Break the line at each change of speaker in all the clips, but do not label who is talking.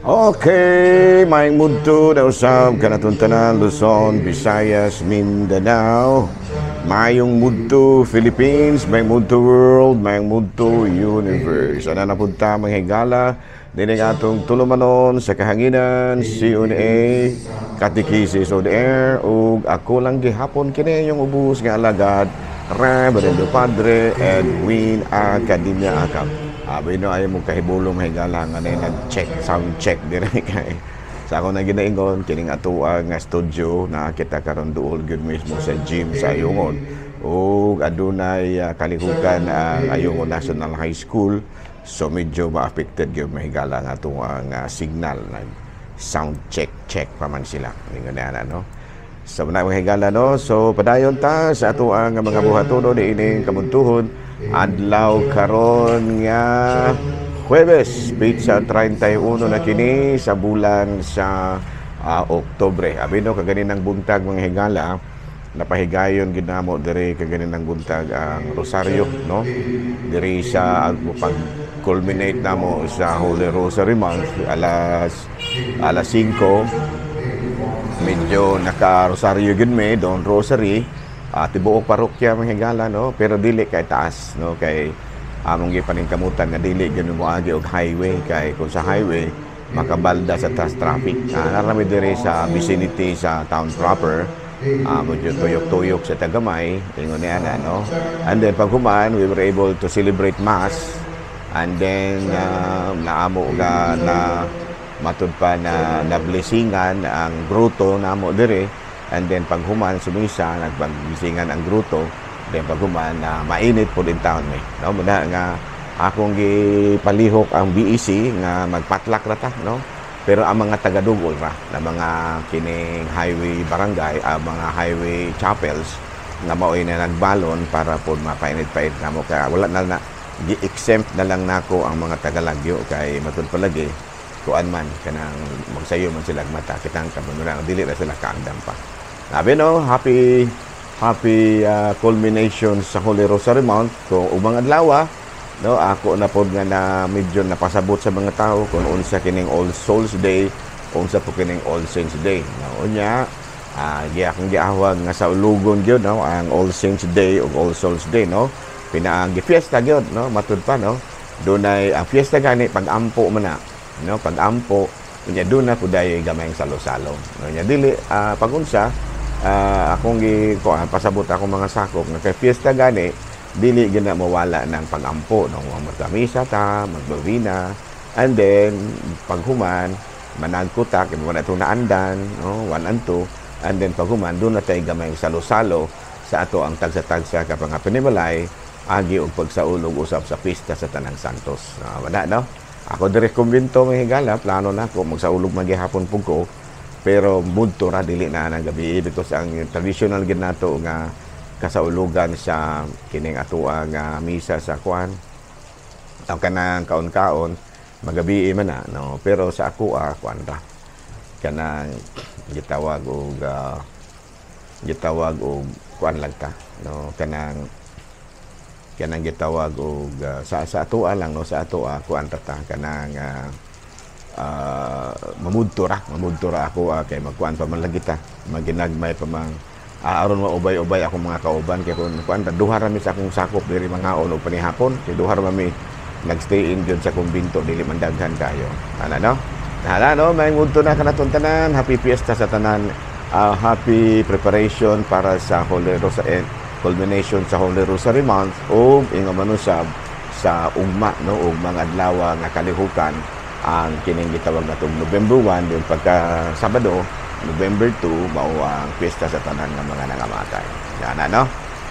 Okay, maayong mudto na usab kanatong tanan, Luzon, Visayas, Mindanao. Maayong mudto Philippines, maayong mudto world, maayong mudto universe. Ana na punta, mga higala, dining atong tulumanon sa kahanginan, CNA, Katekisis on Air, ug ako lang gihapon kini yung ubos nga alagad, Reverendo Padre Edwin Academia Acap. Abi no ay mo kahibulong, mga higala, nga na nag-check, sound check dire kay sa ako na ginaingon kining atoa nga studio na kita karon duol gyud mismo sa gym sa Ayungon ug adunay kalihukan ang Ayungon National High School, so medyo ma-affected gyud, mga higala, nga atong signal. Nag sound check check pa man sila ningon na, no? So na, mga higala, no. So padayon ta sa ato ang mga buhatono niining kabuntuhon, adlaw karon nga Huwebes, petsa 31 na kini sa bulan sa Oktubre. Abi no kaganinang buntag, mga higala, napahigayon gid namo diri kaganinang buntag ang rosaryo, no? Diri sa pag culminate namo sa Holy Rosary Month alas 5, medyo naka-rosaryo gyud me, dawn rosary, tibuok parokya, mga higala, no? Pero dili kay taas, no, kay among gipaningkamutan nga dili gyud moagi og highway kay kung sa highway makabalda sa taas traffic. Narami diri sa vicinity sa town proper, medyo tuyok-tuyok sa tagamay ingon niya na, no? And then pag human, we were able to celebrate mass and then naamo ga na matud pa na nablessingan ang gruto namo dire. And then pag human sumisa, nagpagblessingan ang gruto, then pag human na mainit pod in town me, no? Muna nga akong gipalihok ang BEC nga magpatlak ra ta, no? Pero ang mga taga-dugol ra na mga kining highway barangay, ang mga highway chapels nga maoy na nagbalon para pod mapainit-pait namo, kaya wala na na gi-exempt na lang nako ang mga tagalagyo kay matud palagi kuan man kanang magsayo man sila mata kitang kamunura dili ra sila kaandam pa. Sabi, no, happy happy culmination sa Holy Rosary Month. Kung ubang adlaw, no, ako na pod nga na medyo napasabot sa mga tao kung unsa kining All Souls Day, unsa po kining All Saints Day, no? Unya gi akong giahwag nga sa ulugon gyud, no, ang All Saints Day ug All Souls Day, no? Pinaagi fiesta gyud, no? Matud pa, no, dunay ang fiesta gani pag-ampo man na, no? Pag-ampo unya doon na puday gamay salo-salo, no? Nya dili pagunsa akong gi kuan pasabot akong mga sakop nga kay fiesta gani dili gina mawala ng pag-ampo, no? Magkamisa ta, magbabina, and then paghuman managkuta kay wala itong naandan, no, 1 and 2, and then paghuman doon na tayo gamay salo-salo sa ato ang tagsa-tagsa ka mga panimalay agi og pagsaulog usab sa pista sa Tanang Santos. Wala, no? Ako diri kumbinto, mga higala, plano na ako magsaulog maghihapon pug ko. Pero mudto ra, dili na ng gabi because ang traditional gid nato nga kasaulugan sa kining atoa nga misa sa kuan ang kanang kaon-kaon magabi man na, no? Pero sa ako kuan ra kanang gitawag og kuan lang ta, no? Kanang gitawag og sa atoa lang, no? Sa atoa kuan ra ta kanang mamudto ra ako kay magkuan pa man lagi ta, maginagmay pa man aron maubay-ubay akong mga kauban kay kung kuan ra duha ra mi sa akong sakop diri mangaon og panihapon kay duha ra man mi nagstay in gyud sa kumbinto, dili man daghan kayo ana, no? Hala, no, may ngunto na kanatong tanan. Happy fiesta sa tanan. Happy preparation para sa Holy Rosary, culmination sa Holy Rosary Month o ingon man usab sa ugma, no, ug mga adlaw nga kalihukan ang kining gitawag natong November 1, din pagka Sabado, November 2, mao ang piyesta sa tanan nga mga nangamatay. Yan na, no?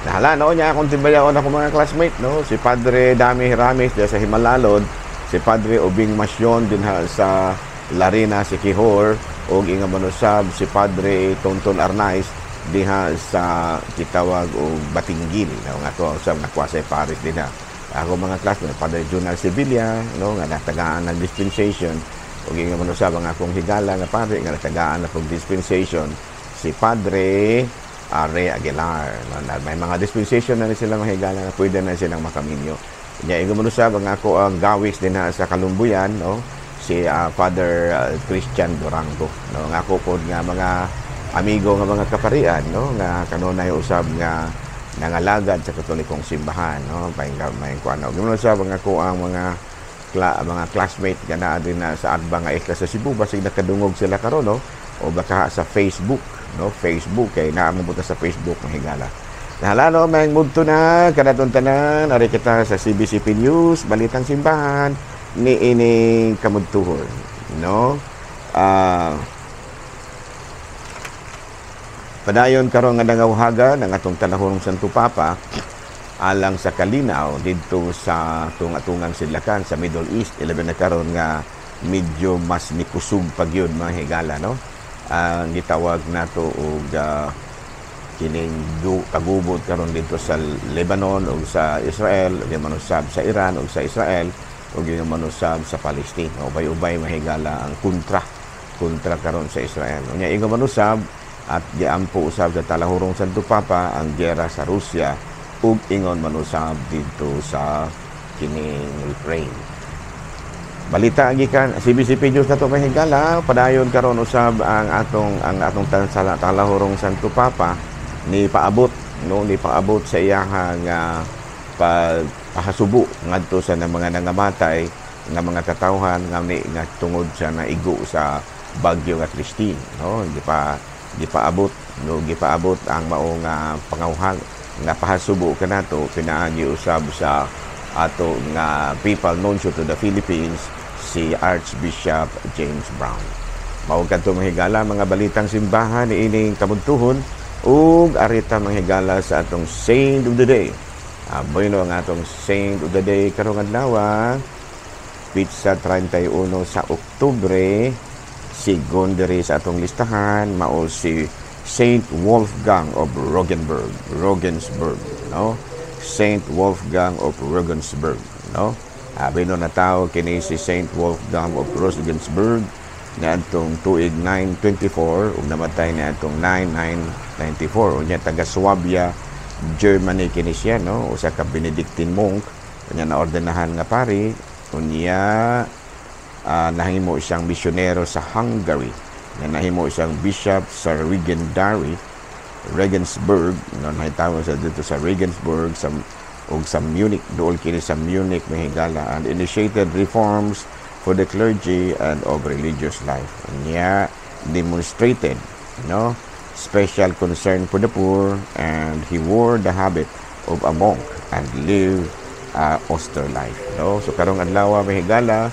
Nahala, no, nya akong timbayaon ako mga classmate, no? Si Padre Dami Hiramis diya sa Himalalod, si Padre Ubing Masyon din ha, sa Larina, Siquijor, ug inga manusab si Padre Tonton Arnaiz diha sa gitawag og Batinguil, no? Nga to usab nga quasi parish dinha. Ako mga classmate, Padre Junal Sevilla, no, nga natagaan ng dispensation, ug inga manusab ang akong higala nga pare nga natagaan na pog dispensation, si Padre Are Aguilar, no? Na may mga dispensation na ni sila, mga higala, na pwede na silang makaminyo. Nya inga manusab ang ako ang gawis dinha sa Kalumbuyan, no? Si Father Christian Durango, no, nga ako pod nga mga amigo nga mga kaparian, no, nga kanunay usab nga nangalagad sa Katolikong simbahan, no, may may kuan og usab ang ako ang mga classmate nga naa din na sa Adba nga isla sa Cebu. Basig nakadungog sila karon, no, o baka sa Facebook, no, Facebook kay naa mo sa Facebook, mahigala. Hala no, may mudto na kanaton tanan. Ari kita sa CBCP News, Balitang Simbahan ni ining kamudtuhon, no? Padayon karon nga nangawhaga ng atong talahurong Santo Papa alang sa kalinaw didto sa tunga-tungang sidlakan sa Middle East. Ilabi na karon nga medyo mas nikusog pag yun, mga higala, no? Ang gitawag nato og kining kagubot karon didto sa Lebanon ug sa Israel, ug manusab sa Iran ug sa Israel, ug yung manusab sa Palestine. Ubay-ubay, mahigala, ang kontra kontra karon sa Israel. Unya ingon manusab at giampo usab sa talahurong Santo Papa ang giyera sa Russia ug ingon manusab didto sa kining Ukraine. Balita gikan CBCP News nato, mahigala. Padayon karon usab ang atong talahurong Santo Papa ni paabot, no, ni paabot sa iyahang pagpahasubo ngadto sa mga nangamatay nga mga katawhan nga ni nga tungod sa naigo sa bagyo nga Kristine, no? Gipaabot, no, gipaabot ang maong pangawhag nga pahasubo kanato pinaagi usab sa ato nga Papal Nuncio to the Philippines, si Archbishop James Brown. Mao kadto, mahigala, mga balitang simbahan ni ining kamudtuhon ug arita, manghigala, sa atong Saint of the Day. Bueno, ang atong Saint of the Day karong adlaw, petsa 31 sa Oktubre, sigon diri sa atong listahan, mao si Saint Wolfgang of Roggenberg, Rogensburg, no? Saint Wolfgang of Regensburg, no? Abi no natawo kini si Saint Wolfgang of Regensburg niadtong tuig 924 ug namatay niadtong 9994. Unya taga Swabia, Germany kini siya, no? Usa ka Benedictine monk. Unya naordenahan nga pari. Unya nahimo siyang misyonero sa Hungary. Na nahimo siyang bishop sa Regendary, Regensburg, no, nahitawag sa dito sa Regensburg sa ug sa Munich. Duol kini sa Munich, mahigala, and initiated reforms for the clergy and of religious life. Niya demonstrated, no, special concern for the poor, and he wore the habit of a monk and lived a austere life, no? So karong adlaw, mahigala,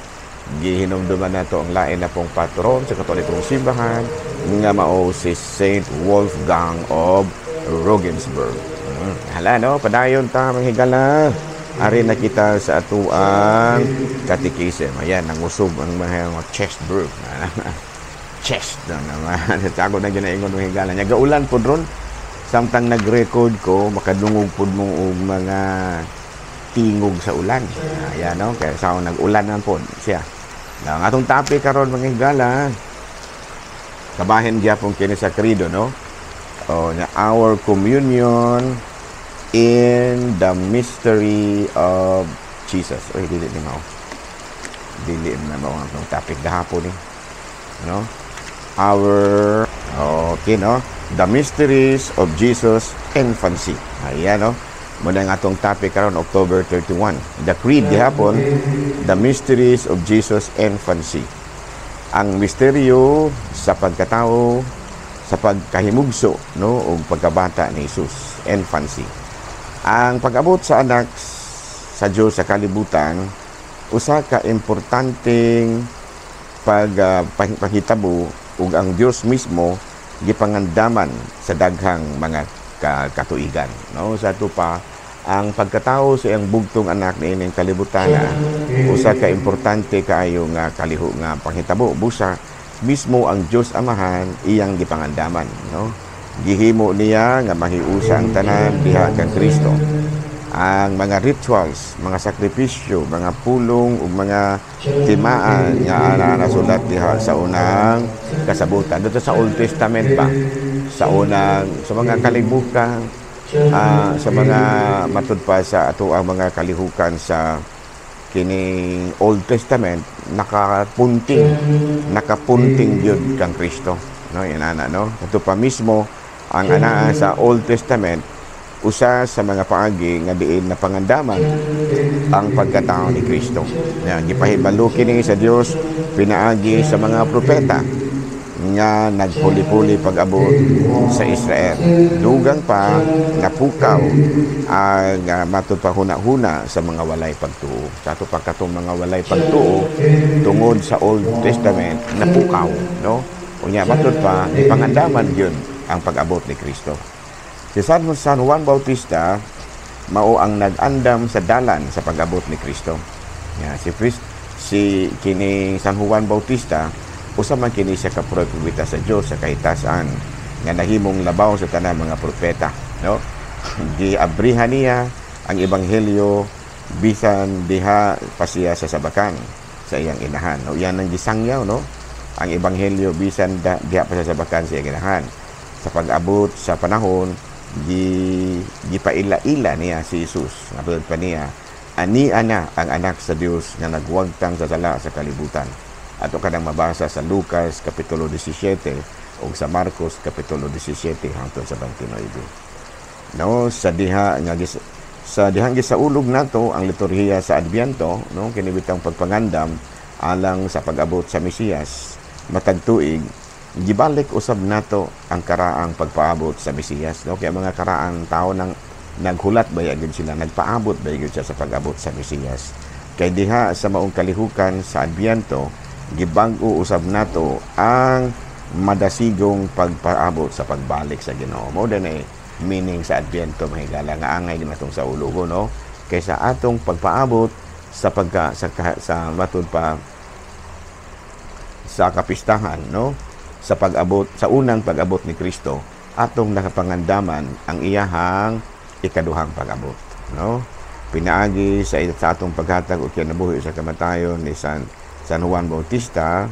gihinumduman nato ang lain na pong patron sa Katolikong simbahan nga mao si Saint Wolfgang of Regensburg. Hala no, padayon ta, mga. Ari na kita sa atuang catechism. Ayan, nangusog ang mga chest bro. Chest na naman. Ako na ginaingon, mga higala. Nya gaulan pod ron. Samtang nag-record ko, makadungog pod mo og mga tingog sa ulan. Ayan no, kaya sa nag-ulan na pod siya. Na ang atong topic karon, mga higala, kabahin gyapon kini sa credo, no? O, nya our communion in the mystery of Jesus. Oy, dili ni mao. Dili na mao ang atong topic gahapon ni. No? Our okay, no? The mysteries of Jesus' infancy. Ayan, no? Muna ang atong topic karon, October 31. The creed gihapon, the mysteries of Jesus' infancy. Ang misteryo sa pagkatao, sa pagkahimugso, no, ug pagkabata ni Jesus, infancy. Ang pag-abot sa anak sa Dios sa kalibutan usa ka importanteng panghitabo ug ang Dios mismo gipangandaman sa daghang mga katuigan, no? Sa ato pa, ang pagkatao sa iyang bugtong anak niining kalibutan usa ka importante kaayo nga kaliho nga panghitabo, busa mismo ang Dios Amahan iyang gipangandaman, no? Gihimo niya nga mahiusa ang tanan diha kang Kristo. Ang mga rituals, mga sakripisyo, mga pulong ug mga timaan nga ana nasulat diha sa unang kasabutan dito sa Old Testament pa, sa unang sa mga kalibukan, sa mga matud pa sa ato ang mga kalihukan sa Kining Old Testament nakapunting gyud kang Kristo, no? Yan ana, no? Ito pa mismo ang anaa sa Old Testament, usa sa mga paagi nga diin napangandaman ang pagkatao ni Kristo. Yan, gipahibalo kini sa Dios pinaagi sa mga propeta nga nagpuli-puli pag-abot sa Israel. Dugang pa napukaw ang matud pa huna-huna sa mga walay pagtuo. Sa ato pa katong mga walay pagtuo tungod sa Old Testament napukaw, no? Unya matud pa gipangandaman gyud ang pag-abot ni Kristo. Si San Juan Bautista mao ang nag-andam sa dalan sa pag-abot ni Kristo. Ya, si kini San Juan Bautista usa man kini siya ka propeta sa Dios sa kahitasan nga nahimong labaw sa tanang mga propeta, no? Giabrihan niya ang ebanghelyo bisan diha pa siya sa sabakan sa iyang inahan, no? Yan ang gisangyaw, no? Ang ebanghelyo bisan diha pa sa sabakan sa iyang inahan. Sa pag-abot sa panahon, gipaila-ila niya si Jesus. Matulad pa niya, ani ana ang anak sa Dios nga nagwagtang sa sala sa kalibutan. Ato kanang mabasa sa Lucas Kapitulo 17 o sa Marcos Kapitulo 17 hangtod sa 29. No, sa dihang gisaulog nato ang liturhiya sa Adbyento, no, kini bitang pagpangandam alang sa pag-abot sa Mesiyas matag tuig, gibalik usab nato ang karaang pagpaabot sa Mesiyas, no? Kaya mga karaang tao nang naghulat ba gyud sila, nagpaabot ba gyud siya sa pag-abot sa Mesiyas. Kay diha sa maong kalihukan sa Adbyento, gibag-o usab nato ang madasigong pagpaabot sa pagbalik sa Ginoo. Mao din meaning sa Adbyento, mahigala nga angay natong sa ulogo, no? Kaysa atong pagpaabot sa pagka sa matud pa sa kapistahan, no? Sa pag-abot sa unang pag-abot ni Kristo, atong nakapangandaman ang iyahang ikaduhang pag-abot, no? Pinaagi sa atong paghatag og kinabuhi sa kamatayon ni San Juan Bautista,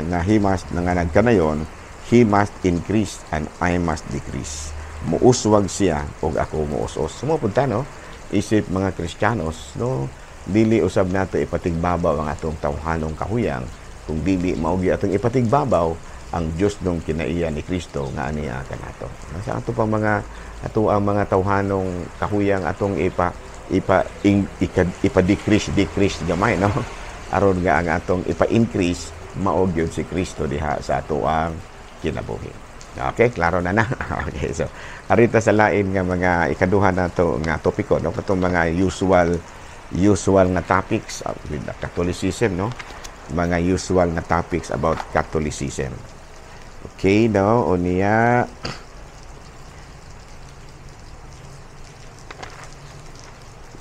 nga he must, nga nagkanayon, he must increase and I must decrease. Muuswag siya og ako muus-os. Sumupunta, no? Isip mga Kristiyanos, no? Dili usab nato ipatigbabaw ang atong tawhanong kahuyang, kung dili mao gyud atong ipatigbabaw ang Dios nung kinaiya ni Kristo nga aniya kanato. Sa ato pang mga ato ang mga tawhanong kahuyang atong ipa decrease decrease gamay, no? Aron nga ang atong ipa-increase mao gyud si Kristo diha sa atoang kinabuhi. Okay, klaro na na. Okay, so arita sa lain nga mga ikaduha nato nga topiko, no? Katong mga usual nga topics with the Catholicism, no? Mga usual nga topics about Catholicism. Okay, no? Unya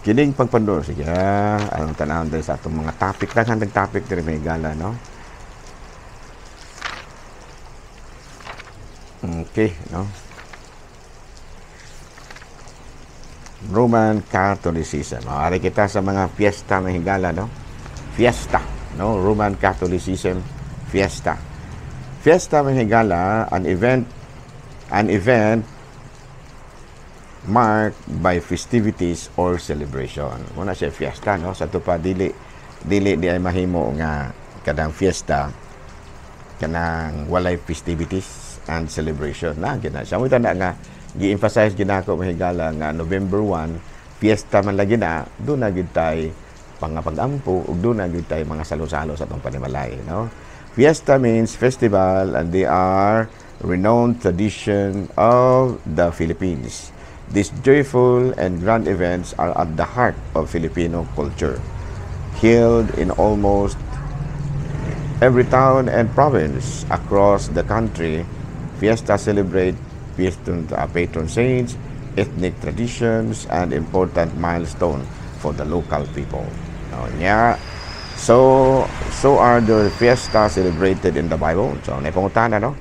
kining pagpandor, sige, ang tanawon diri sa atong mga topic, daghan topic diri may gala, no? Okay, no? Roman Catholicism. Ari kita sa mga fiesta ng higala, no? Fiesta, no? Roman Catholicism fiesta. Fiesta ng higala, an event marked by festivities or celebration. Muna siya fiesta, no? Sa tupa dili di ay mahimo nga kadang fiesta kanang walay festivities and celebration na gina siya. Mo tanda nga gi-emphasize ginako mahigala nga November 1 fiesta man lagi na, do na gyud tay pangapag-ampo ug do na gyud tay mga salo-salo sa atong panimalay, no? Fiesta means festival and they are renowned tradition of the Philippines. These joyful and grand events are at the heart of Filipino culture, held in almost every town and province across the country. Fiesta celebrate patron saints, ethnic traditions, and important milestone for the local people. No, yeah. So are the fiesta celebrated in the Bible? So, naipangutana, no?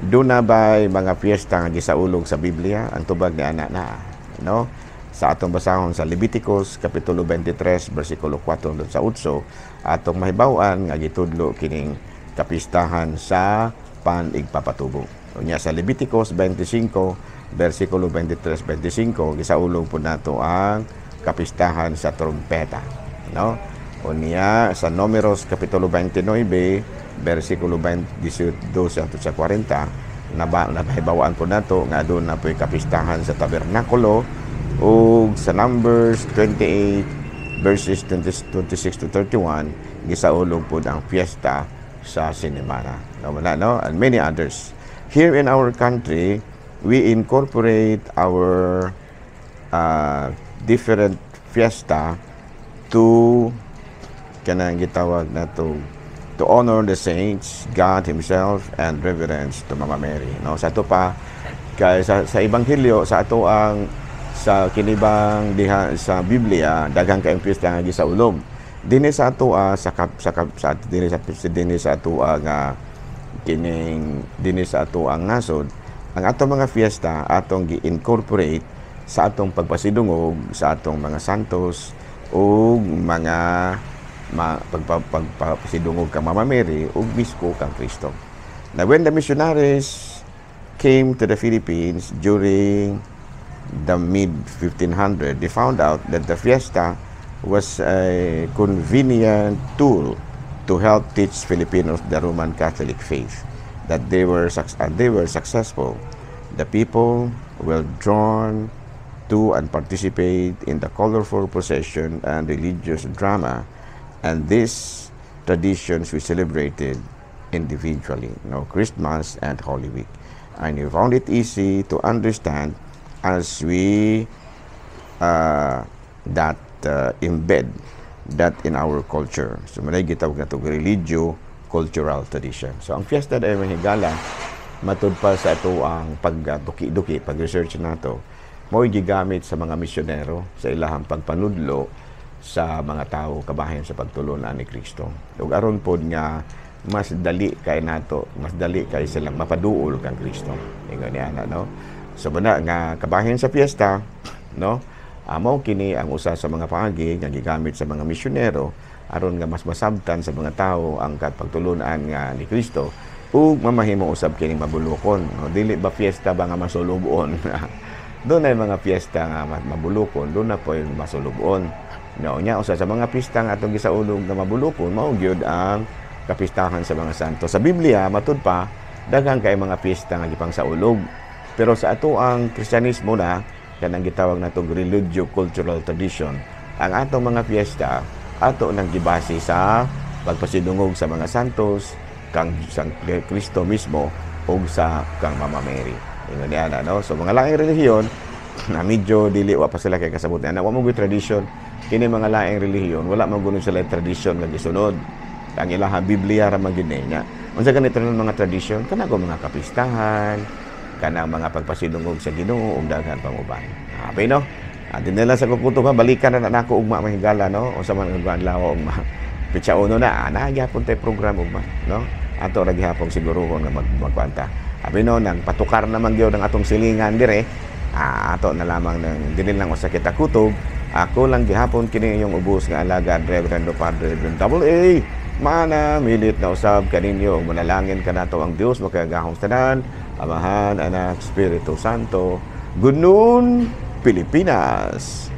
Doon na ba'y mga fiesta nga gisaulog sa Biblia? Ang tubag ni ana na, no? Sa atong basahon sa Leviticus Kapitulo 23, versikulo 4 sa 8, atong mahibaw-an nga gitudlo kining kapistahan sa panigpapatubo. Unya sa Leviticus 25, versikulo 23-25, gisaulog po nato ang kapistahan sa trompeta. no? Unya sa Numeros kapitulo 29 bersikulo 22 hangtod sa 40, nabahibawaan po nato nga doon na po'y kapistahan sa tabernakulo, ug sa Numbers 28 verses 20, 26 to 31, gisaulog po ang fiesta sa Sinimana. No, wala, no? And many others. Here in our country, we incorporate our different fiesta to kanang gitawag nato to honor the saints, God Himself, and reverence to Mama Mary. No, sa ato pa kay sa ebanghelyo, sa ato ang sa kinibang diha sa Biblia, daghang kaayong piyesta nga gisaulog. Dinhi sa ato sa kap, sa, kap, sa dinhi sa ato nga kining dinhi sa ato ang nasod, ang atong mga fiesta atong gi-incorporate sa atong pagpasidungog sa atong mga santos ug mga pagpasidungog kang Mama Mary ug misko kang Kristo. Now, when the missionaries came to the Philippines during the mid 1500, they found out that the fiesta was a convenient tool to help teach Filipinos the Roman Catholic faith. That they were successful. The people were drawn to and participate in the colorful procession and religious drama, and these traditions we celebrated individually, Christmas and Holy Week. And we found it easy to understand as we that embed that in our culture. So, manay gitawag na to religio cultural tradition. So, ang fiesta dahil, mga higala, matud pa sa ato ang pagduki-duki, pag-research nato, mo'y gigamit sa mga misyonero sa ilahang pagpanudlo sa mga tao kabahin sa pagtulunan ni Kristo. Ug aron pod nga mas dali kay nato, mas dali kay silang mapaduol kang Kristo. Ingon niya na, no? So bana nga kabahin sa piyesta, no? Amo kini ang usa sa mga paagi nga gigamit sa mga misyonero aron nga mas masabtan sa mga tao ang pagtulunan nga ni Kristo ug mamahimo usab kining mabulukon. No? Dili ba fiesta ba nga masulubon? Doon ay mga fiesta nga mabulukon, doon na po yung masulubon. No, nya usa sa mga pista nga atong gisaulog nga mabulukon mao gyud ang kapistahan sa mga santo. Sa Biblia, matud pa, daghan kay mga pista nga gipangsaulog. Pero sa ato ang Kristyanismo na kanang gitawag natong religio-cultural tradition, ang atong mga fiesta ato nang gibase sa pagpasidungog sa mga santos, kang sang Kristo mismo ug sa kang Mama Mary. Ingon niya na, no? So mga laing relihiyon na medyo dili wa pa sila kay kasabot na wa mo tradition kini, mga laing relihiyon, wala man gud sila tradition nga gisunod. Ang ilahang Biblia ra man gyud niya. Unsa ganito ng mga tradition? Kana go mga kapistahan, kanang mga pagpasidungog sa Ginoo ug daghan pang uban. Happy, no? Dinala sa kukuto ka, balikan na nako ugma, mga higala, no? Unsa man ang adlaw ugma? Pitsa uno na, na gyapon tay program ugma, no? Ato ra gihapon siguro nga magkwanta. Abi no, nang patukar naman gyud ang atong silingan dire. Ato na lamang nang dinil lang usa kita kutob. Ako lang gihapon kini inyong ubos nga alagad, Reverendo Padre Reverend Double A. Mana milit na usab kaninyo, manalangin kanato ang Dios makagagahom tanan, Amahan, Anak, Espiritu Santo. Good noon, Pilipinas.